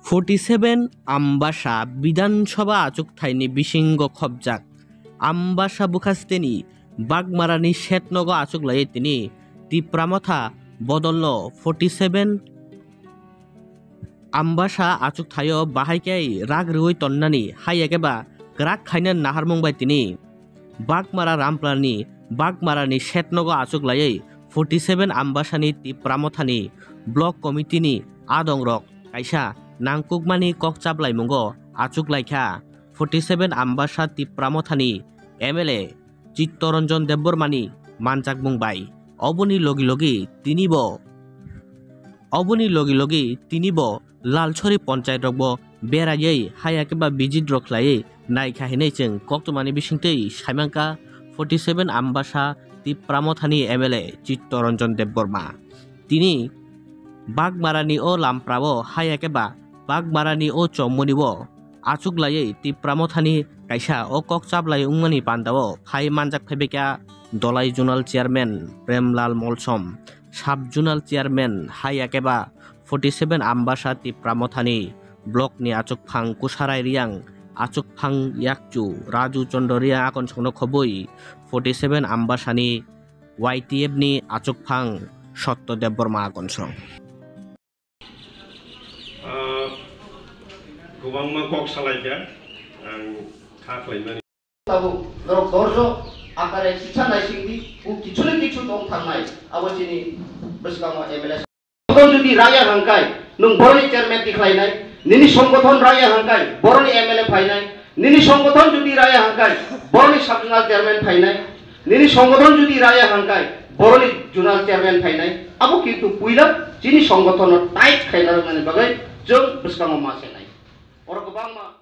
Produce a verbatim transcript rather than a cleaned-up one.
Forty seven Ambasa Bidhan Sabha achukthai ni bisingo khobjak Ambasa bwkhasteni Bagmarani setnogo achuklaiwi tini Tipra Motha bodolno forty seven Ambasa achukthaio bahai khe rak rwui tonnani, hai yakhe ba kwrak khaina naharmung bai tini Bagmara Ramplarni Bagmarani setnogo achuklaiwi forty seven Ambasani Tipra Mothani Block Committee ni adongrok kaisa nangkukmani kok chaplaimungo achuklaikha forty seven Ambasa Tipra Mothani M L A Chittoranjan Debbarmani manjakmung bai. Oboni logi logi tinibo, oboni logi logi tinibo Lalsori ponchayat rokbo beraiwi hai yakhe ba visit rok khlaiwi naikha hinwi chwng koktwmani bisingtwi saimangkha forty seven Ambasa Tipra Mothani M L A Chittoranjan Debbarma. Tini Bagmarani o lamprao hai yakhe ba Bagmarani o chomoni o achuklaiwi Tipra Mothani kaisa o kok chaplai wngmani pandao phai manjak phaibaikha Dolai Zonal Chairman Premlal Molsom, Sub Zonal Chairman hai yakhe ba forty seven Ambasa Tipra Mothani Block ni achukphang Kusarai Riang, achukphang Yakchu Raju Chandra Riang akonsongno khobwi forty seven Ambasani Y T F ni achukphang Sotto Debbarma akonsong. Ah, kwbangma kok salaikha, ang kha khlaimani. Tabuk norok dorjo akare siksa naisingdi, o kichu na kichu tong thangnai, abo chini bwskango M L A. Songgothon jodi raya hangkai, nwng boroni chairman tikhlainai, nini songgothon raya hangkai, boroni M L A phainai, nini songgothon jodi raya hangkai, boroni sub zonal chairman phainai, nini songgothon jodi raya hangkai, boroni zonal chairman phainai, abo kintu puila chini songgothonno tight khaina rwmani bagwi chwng bwskango ma senai. Oro kwbangma